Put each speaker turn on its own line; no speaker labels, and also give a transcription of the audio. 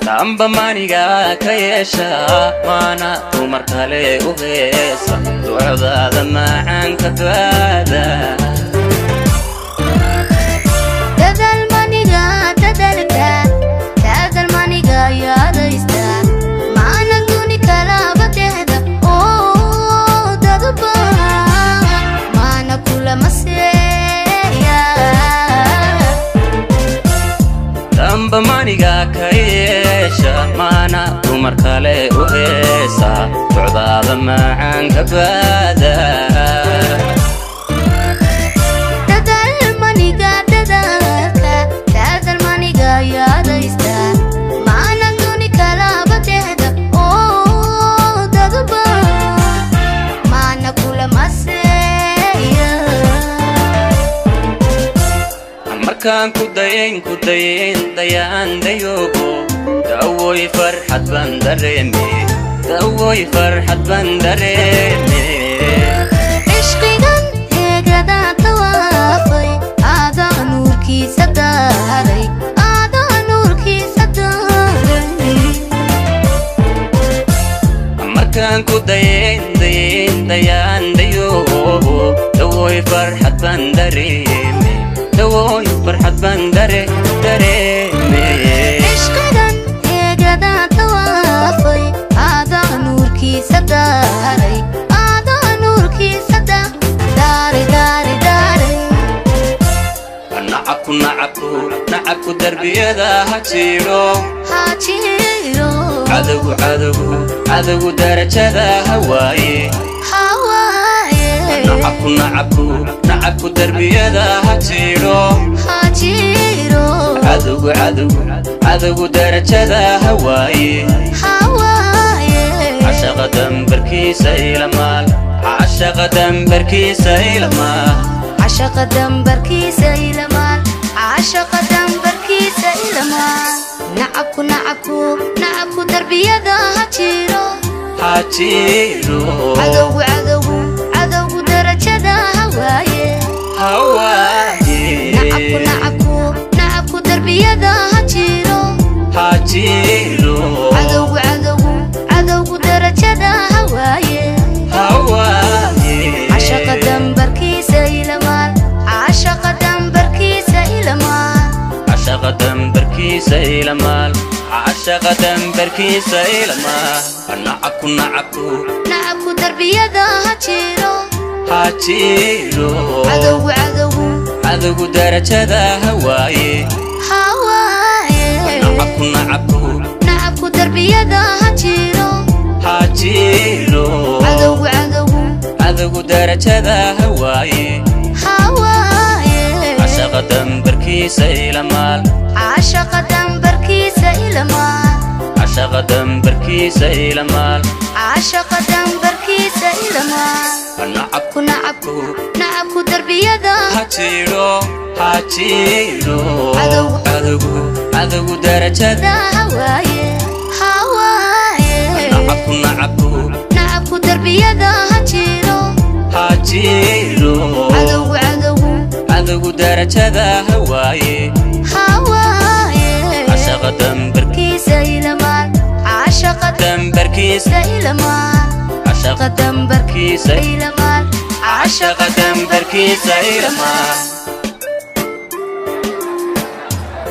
Tamba maniga ka yeesha, maana dumar kale u heesa, ducdaada macaanka baada.
Dadaal maniga dadalka, dadaal maniga yaadaysta, maana duni kalaba dehda oo dadba maana kulama seeya.
Tamba maniga ka yeesha, maana dumar kale u heesa, ducdaada macaanka baada.
Dadaal maniga dadalka, dadaal maniga yaadaysta, maana duni kalaba dehda oo dadba maana kulama seeya.
Markaan ku dayayn, ku dayayn, dayaan dayoogo, dawoy farxad baan dareeme, dawoy farxad baan dareeme.
Cishqigan eegada tawaafay, aadaa nuurkiisa daaray, aadaa nuurkiisa daaray.
Markaan ku dayayn, dayayn, dayaan dayoogo, dawoy farxad baan dareeme, dawoy farxad baan dareeme.
Cishqigan eegada tawaafay, aadaa nuurkiisa daaray, aadaa nuurkiisa daaray, daaray, daaray.
Nacabku, nacabku, nacabku darbiyada ha jiidho.
Ha jiro.
Cadowgu, cadowgu, cadowgu darajada ha waaye.
Hawaaye.
Nacabku, nacabku, nacabku darbiyada ha jiidho.
Ha jiro.
Cadowgu, cadowgu, cadowgu darajada ha waaye.
Hawaaye.
Cashaqa dambarkiisa ilamaal, cashaqa dambarkiisa ilamaal.
Cashaqa dambarkiisa ilamaan, cashaqa dambarkiisa ilamaan. Nacabku, nacabku, nacabku darbiyada ha jiro.
Ha jiro.
Cadowgu, cadowgu, cadowgu darajada ha waaye.
Ha waaye.
Nacabku, nacabku, nacabku darbiyada ha jiro.
Ha jiro.
Cadowgu, cadowgu, cadowgu darajada ha waaye.
Ha waaye.
Cashaqa dambarkiisa ilamaan, cashaqa dambarkiisa ilamaan.
Cashaqa dambarkiisa ilamaal, cashaqa dambarkiisa ilamaal. Nacabku, nacabku,
nacabku darbiyada ha jiro.
Ha jiro.
Cadowgu, cadowgu,
cadowgu darajada ha waaye.
Ha waaye.
Nacabku, nacabku,
nacabku darbiyada ha jiro.
Ha jiro.
Cadowgu, cadowgu,
cadowgu darajada ha waaye.
Ha waaye.
Cashaqa dambarkiisa ilamaal.
Cashaqa dambarkiisa ilamaan.
Cashaqa dambarkiisa ilamaal.
Cashaqa dambarkiisa ilamaan.
Nacabku,
nacabku, nacabku darbiyada
ha jiro, ha jiro.
Cadowgu.
Cadowgu, cadowgu darajada
ha waaye, ha waaye.
Nacabku, nacabku,
nacabku darbiyada ha jiro.
Ha jiro.
Cadowgu, cadowgu,
cadowgu darajada ha waaye.
Ha waaye.
Cashaqa
kiisa ilamaan, cashaqa
dambarkiisa
ilamaan.
Cashaqa
dambarkiisa
kiisa
ilamaan.
Cashaqa dambarkiisa ilamaan.